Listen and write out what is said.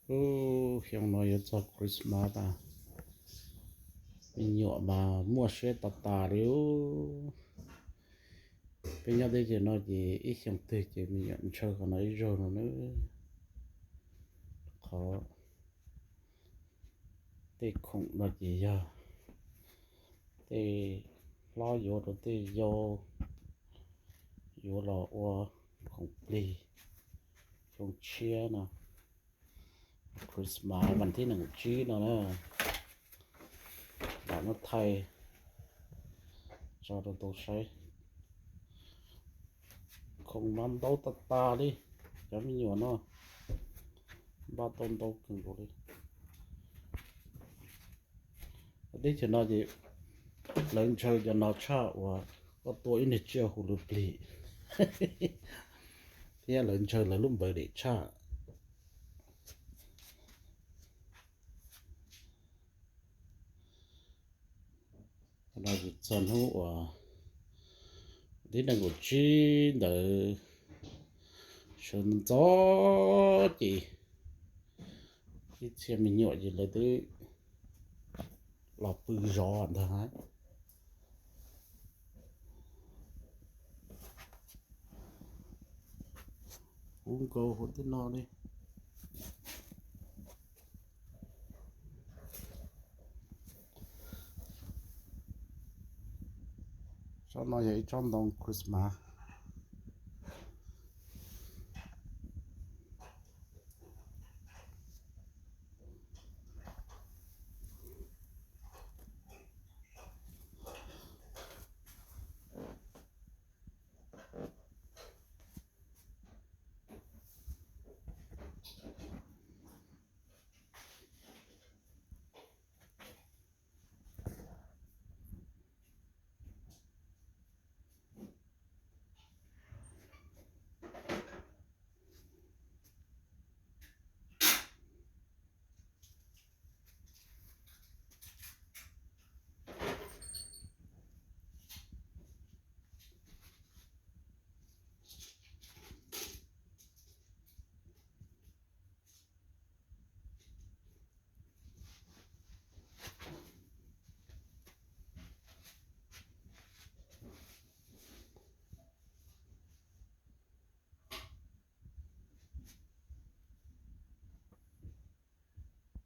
Ub, xyoo no yuav txog Christmas tas, me nyuam mas muaj siab tas tas li. Peb nyob teb chaws no ces ib xyoo twg ces me nyuam ntshaw qhov no ib zaug no na. Qhov tej khoom no ces yog tej hlob yuav rau tej yau, yuav los ua khoom plig xyoo tshiab no, Christmas vas thib nees nkaum tsib no na. Lam muab thaij tso rau tau saib. Khoom mas ntau tas tas li, cov me nyuam no npaj tau ntau kawg nkaus li. Teb chaws no ces lawv ntshaw cov no tshaj uas koj tua ib niag tsiaj hu lw plig, thiab lawv ntshaw lawv lub npawv dem tshaj. No ces txog hnub uas thib nees nkaum tsib ntawd sawv ntxov ces ib txhia me nyuam ces lawv twb los pw zov ntag. Kub nkaus hauv tej no li. Tsob no yog ib tsob ntoo Christmas.